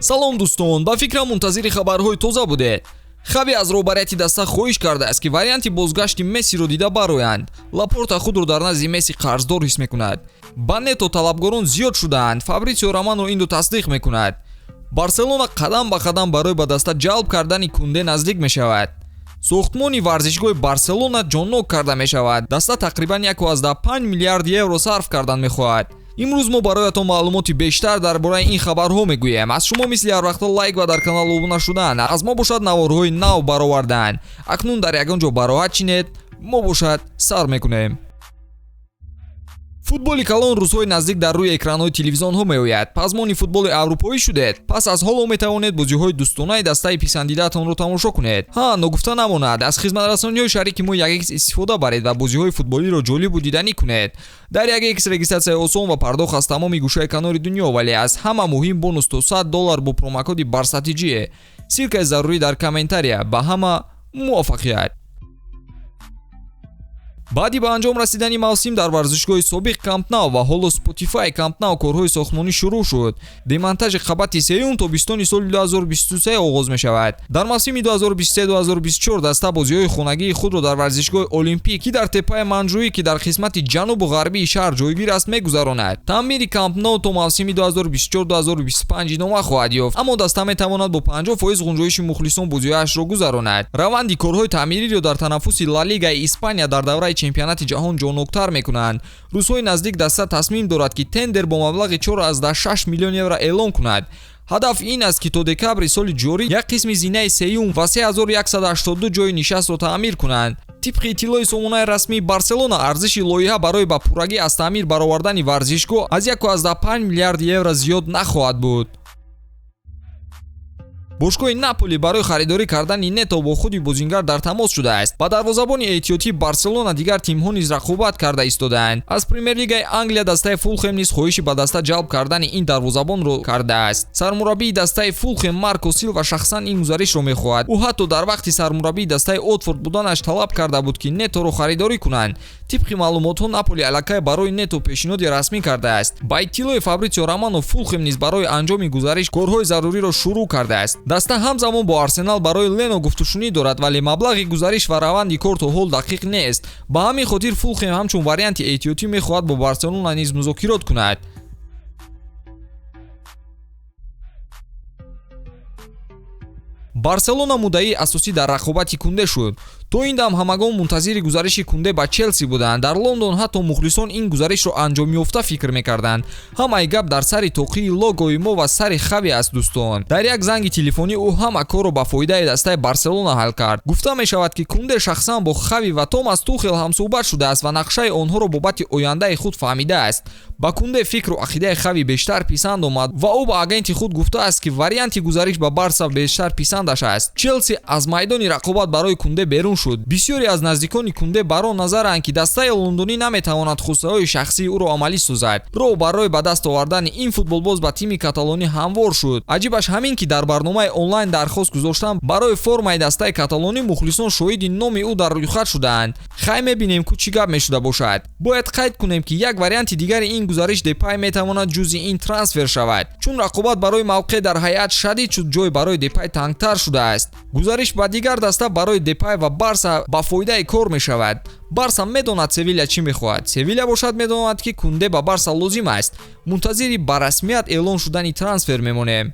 Салом, дӯстон, ба фикрам, мунтазири хабарҳои тоза будед. Хави аз роҳбарияти даста хоҳиш кардааст, ки варианти бозгашти Мессиро дида бароянд. Лапорта худро дар назди Месси қарздор ҳис мекунад. Ба Нето талабгорон зиёд шудаанд. Фабритсио Романо инро тасдиқ мекунад. Барселона қадам ба қадам барои ба даста ҷалб кардани Кунде наздик мешавад. Сохтмони варзишгоҳи Барселона ҷоннок карда мешавад. Даста тақрибан 1,5 миллиард евро сарф кардан мехоҳад. Имрӯз мо бароятон маълумоти бештар дар бораи ин хабарҳо мегӯем. Аз шумо мисли ҳарвақта лайк ва дар канал обуна шудан, аз мо бошад наворҳои нав баровардан. Акнун дар ягон ҷо бароҳат чинед, мо бошад сар мекунем. Футболи калон рӯзҳои наздик дар рӯи экранҳои телевизионҳо меояд. Пазмони футболи аврупоӣ шудед, пас аз ҳоло метавонед бозиҳои дӯстонаи дастаи писандидаатонро тамошо кунед. Ҳа, ногуфта намонад, аз хизматрасониҳои шарики мо 1x истифода баред ва бозиҳои футболиро ҷолибу диданӣ кунед. Дар 1x регистратсияи осон ва пардохт аз тамоми гӯшаи канори дунё, вале аз ҳама муҳим бонус то 100 доллар бо промокоди БАРСАТИҶ. Ссылкаи зарурӣ дар комментария. Ба ҳама муваффақият! Баъди ба анҷом расидани мавсим дар варзишгоҳи собиқ Камп Нав ва ҳоло Spotify Камп Нав корҳои сохтмонӣ шурӯъ шуд. Демонтажи қабати сеюм тобистони соли 2023 оғоз мешавад. Дар мавсими 2023-2024 даста бозиҳои хонагии худро дар варзишгоҳи Олимпик, ки дар теппаи Манҷуӣ, ки дар қисмати ҷанубу ғарбии шаҳр ҷойгир аст, мегузаронад. Таъмири Камп Нав то мавсими 2024-2025 идома хоҳад ёфт, аммо даста метавонад бо 50% ғунҷоиши мухлисон бозиҳояшро гузаронад. Раванди корҳои таъмириро дар танаффуси Ла Лигаи Испания дар давраи чемпионати ҷаҳон ҷонноктар мекунанд. Рӯзҳои наздик даста тасмим дорад, ки тендер бо маблағи 4,6 миллион евро эълон кунад. Ҳадаф ин аст, ки то декабри соли ҷорӣ як қисми зинаи сеюм ва 3182 ҷойи нишастро таъмир кунанд. Тибқи иттилои сомонаи расмии Барселона, арзиши лоиҳа барои ба пуррагӣ аз таъмир баровардани варзишгоҳ аз 1,5 миллиард евро зиёд нахоҳад буд. Бошгоҳи Наполи барои харидорӣ кардани Нето бо худи бозингар дар тамос шудааст. Ба дарвозабони эҳтиётии Барселона дигар тимҳо низ рақобат карда истодаанд. Аз Премер-лигаи Англия дастаи Фулхем низ хоҳиши ба даста ҷалб кардани ин дарвозабонро кардааст. Сармураббии дастаи Фулхем Марко Силва шахсан ин гузаришро мехоҳад. Ӯ ҳатто дар вақти сармураббии дастаи Отфорд буданаш талаб карда буд, ки Неторо харидорӣ кунанд. Тибқи маълумотҳо, Наполи аллакай барои Нето пешниҳоди расмӣ кардааст. Ба иттилои Фабритсио Романо, Фулхем низ барои анҷоми гузариш корҳои заруриро шурӯъ кардааст. Даста ҳамзамон бо Арсенал барои Лено гуфтушунид дорад, вале маблағи гузариш ва раванди кор то ҳол дақиқ нест. Ба ҳамин хотир Фулхем ҳамчун варианти эҳтиётӣ мехоҳад бо Барселона низ музокирот кунад. Барселона муддаии асосӣ дар рақобати Кунде шуд. То ин дам ҳамагон мунтазири гузариши Кунде ба Челси буданд. Дар Лондон ҳатто мухлисон ин гузаришро анҷомёфта фикр мекарданд. Ҳамаи гап дар сари тоқии логои мо ва сари Хави аст, дӯстон. Дар як занги телефонӣ ӯ ҳама корро ба фоидаи дастаи Барселона ҳал кард. Гуфта мешавад, ки Кунде шахсан бо Хави ва Томас Тухел ҳамсӯҳбат шудааст ва нақшаи онҳоро бобати ояндаи худ фаҳмидааст. Ба Кунде фикру ақидаи Хави бештар писанд омад ва ӯ ба агенти худ гуфтааст, ки варианти гузариш ба Барса бештар писандаш аст. Челси аз майдони рақобат барои Кунде берун шуд. Бисёре аз наздикони Кунде бар он назаранд, ки дастаи лондонӣ наметавонад хостаҳои шахсии ӯро амалӣ созад. Роҳ барои ба даст овардани ин футболбоз ба тими каталонӣ ҳамвор шуд. Аҷибаш ҳамин, ки дар барномаи онлайн дархост гузоштан барои формаи дастаи каталонӣ мухлисон шоҳиди номи ӯ дар рӯйхат шудаанд. Хай, мебинем, ку чӣ гап мешуда бошад. Бояд қайд кунем, ки як варианти дигари ин гузариш Депай метавонад ҷузъи ин трансфер шавад. Чун рақобат барои мавқеъ дар ҳайат шадид шуд, ҷой барои Депай тангтар шудааст. Гузариш ба дигар даста барои Депай ва Барса ба фоидаи кор мешавад. Барса медонад, Севиля чӣ мехоҳад, Севиля бошад медонад, ки Кунде ба Барса лозим аст. Мунтазири ба расмият эълон шудани трансфер мемонем.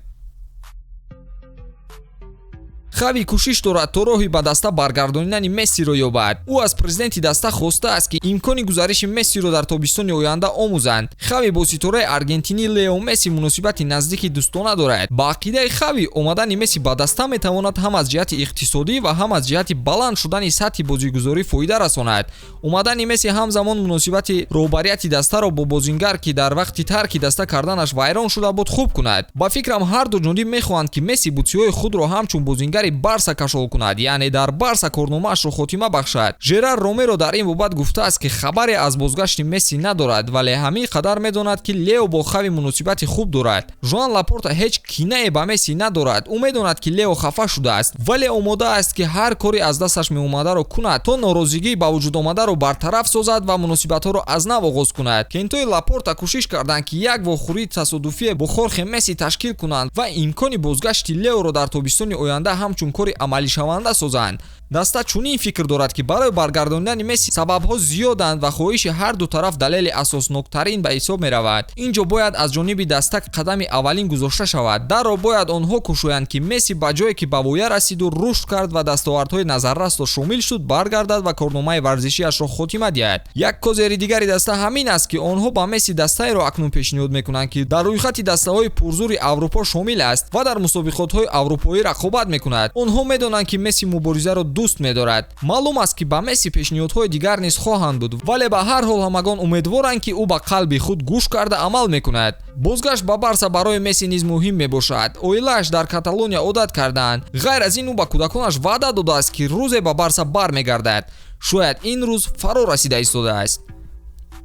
Хави кӯшиш дорад, то роҳи ба даста баргардонидани Мессиро ёбад. Ӯ аз президенти даста хостааст, ки имкони гузариши Мессиро дар тобистони оянда омӯзанд. Хави бо ситораи аргентинӣ Лео Месси муносибати наздики дӯстона дорад. Ба ақидаи Хави, омадани Месси ба даста метавонад ҳам аз ҷиҳати иқтисодӣ ва ҳам аз ҷиҳати баланд шудани сатҳи бозигузорӣ фоида расонад. Омадани Месси ҳамзамон муносибати роҳбарияти дастаро бо бозингар, ки дар вақти тарки даста карданаш вайрон шуда буд, хуб кунад. Ба фикрам, ҳарду ҷониб мехоҳанд, ки Месси бутсиҳои худро ҳамчун бозингари Дигари Барса кашол кунад, яъне дар Барса корномаашро хотима бахшад. Жерар Ромеро дар ин бобат гуфтааст, ки хабаре аз бозгашти Месси надорад, вале ҳамин қадар медонад, ки Лео бо Хави муносибати хуб дорад. Жоан Лапорта ҳеҷ кинае ба Месси надорад. Ӯ медонад, ки Лео хафа шудааст, вале омода аст, ки ҳар кори аз дасташ меомадаро кунад, то норозигии ба вуҷуд омадаро бартараф созад ва муносибатҳоро аз нав оғоз кунад. Кентои Лапорта кӯшиш карданд, ки як вохӯрии тасодуфие бо Хорхе Месси ташкил кунанд ва имкони бозгашти Леоро дар тобистони оянда ҳамчун кори амалишаванда созанд. Даста чунин фикр дорад, ки барои баргардонидани Месси сабабҳо зиёданд ва хоҳиши ҳар ду тараф далели асосноктарин ба ҳисоб меравад. Ин ҷо бояд аз ҷониби даста қадами аввалин гузошта шавад. Дарро бояд онҳо кушоянд, ки Месси ба ҷое, ки ба воя расиду рушд кард ва дастовардҳои назаррасро шомил шуд, баргардад ва корномаи варзишиашро хотима диҳад. Як козири дигари даста ҳамин аст, ки онҳо ба Месси дастаеро акнун пешниҳод мекунанд, ки дар рӯйхати дастаҳои пурзури Аврупо шомил аст ва дар мусобиқотҳои аврупоӣ рақобат мекунад. Онҳо медонанд, ки Месси муборизаро дӯст медорад. Маълум аст, ки ба Месси пешниҳодҳои дигар низ хоҳанд буд, вале ба ҳар ҳол ҳамагон умедворанд, ки ӯ ба қалби худ гӯш карда амал мекунад. Бозгашт ба Барса барои Месси низ муҳим мебошад. Оилааш дар Каталония одат кардаанд. Ғайр аз ин, ӯ ба кӯдаконаш ваъда додааст, ки рӯзе ба Барса бармегардад. Шояд ин рӯз фаро расида истодааст.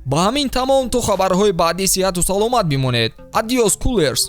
Ба ҳамин тамом. То хабарҳои баъдӣ сиҳату саломат бимонед. Адиос, кулерс.